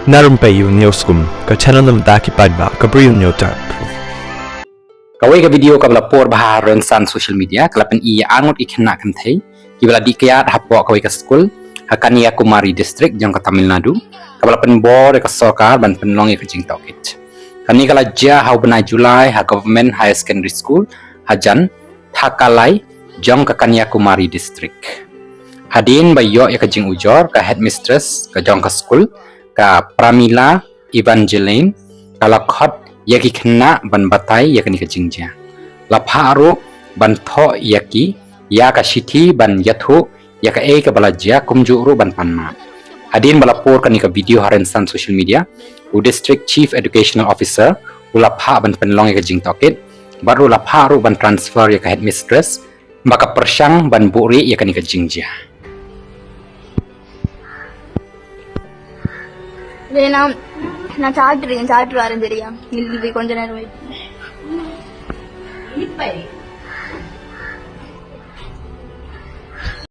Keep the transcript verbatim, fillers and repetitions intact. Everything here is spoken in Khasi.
Na Rympei Ïew News Kum, ka channel na bynta ki paidbah ka Bri U Hynñiewtrep. Kawei ka video kaba la por bha ha rynsan social media, ka la pyni ïa arngut ki khynnah kynthei kiba la dih kiad hapoh kawei ka skul ha Kanyakumari District jong ka Tamil Nadu, kaba la pynbor ïa ka sorkar ban pynlong ïa ka jingtohkit. Kane ka la jia ha u bnai July ha Government Higher Secondary School hajan Thakalai jong ka Kanyakumari District. Hadien ba ïoh ïa ka jingujor, ka headmistress ka jong ka skul, ka Pramila Evangeline, ka la khot ïa ki khynnah ban batai ïa kane ka jingjia. La phah ruh ban thoh ïa ki ïa ka shithi ban ïathuh ïa kaei kaba la jia, kumjuh ruh ban pan map. Hadien ba la por kane ka video ha rynsan social media, u District Chief Educational Officer u la phah ban pynlong ïa ka jingtohkit, bad ruh la phah ruh ban transfer ïa ka headmistress ba ka pyrshang ban buhrieh ïa kane ka jingjia. Lena, na charger, charger arrange area. Nil bi konja na roi.